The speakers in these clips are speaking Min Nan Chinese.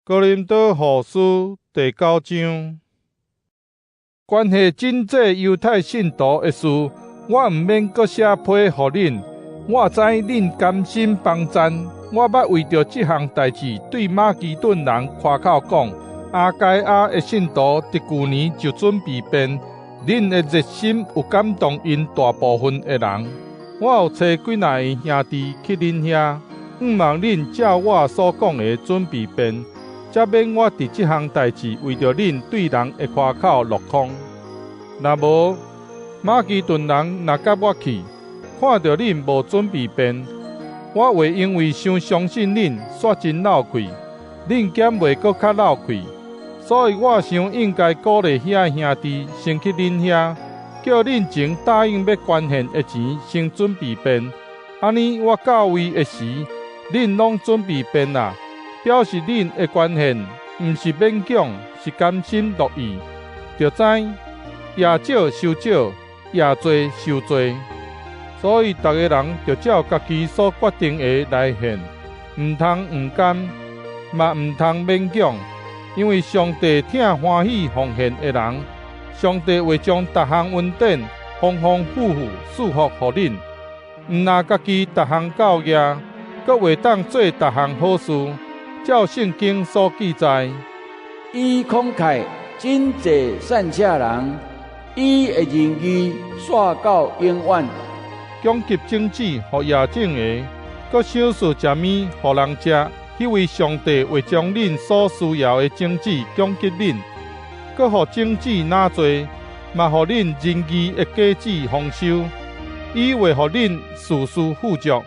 哥林多後書第九章，關係真濟猶太信徒的事，我毋免閣寫批予恁。我知恁甘心幫贊。我捌為著這項代誌對馬其頓人誇口講，亞該亞的信徒佇舊年就準備變，恁的熱心有感動𪜶大部分的人。我有差幾若个兄弟去恁遐，向望恁照我所講的準備變，才免我佇這項代誌為著恁對人的誇口落空。若無，馬其頓人若佮我去，看著恁無準備變，我會因為傷相信恁，煞真落氣，恁敢袂閣較落氣？所以我想應該鼓勵遐兄弟先去恁遐，叫恁前答應欲捐獻的錢先準備變。按呢，我到位的時，恁攏準備變啊，表示恁的捐獻毋是勉強，是甘心樂意。著知掖少收少，掖濟收濟。所以，逐个人著照家己所決定的來獻，毋通毋甘，嘛毋通勉強，因為上帝疼歡喜奉獻的人。上帝會將逐項恩典豐豐富富賜福予恁，毋但家己逐項夠額，閣會當做逐項好事。照聖經所記載，伊慷慨真濟散赤人，伊的仁義紲到永遠。供給種子予野種的，閣賞賜食物予人食。彼位上帝會將恁所需要的種子供給恁，閣予種子若濟，嘛予恁仁義的果子豐收。伊會予恁事事富足，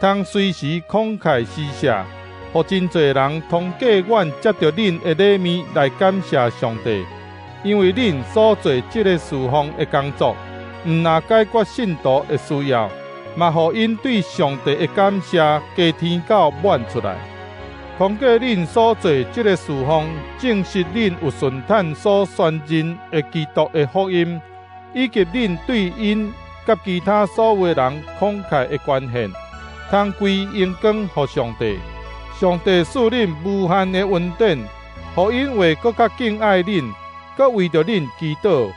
通隨時慷慨施捨，予真濟人通過阮接著恁的禮物來感謝上帝。因為恁所做這个事奉的工作，毋但解決信徒的需要，嘛予𪜶對上帝的感謝加添到滿出來。通過恁所做這个事奉，證實恁有順坦所宣認的基督的福音，以及恁對𪜶佮其他所有的人慷慨的捐獻，通歸榮光予上帝。上帝賜恁無限的恩典，予𪜶會閣較敬愛恁，閣為著恁祈禱。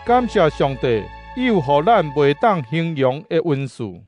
感謝上帝，伊有予咱袂當形容的恩賜。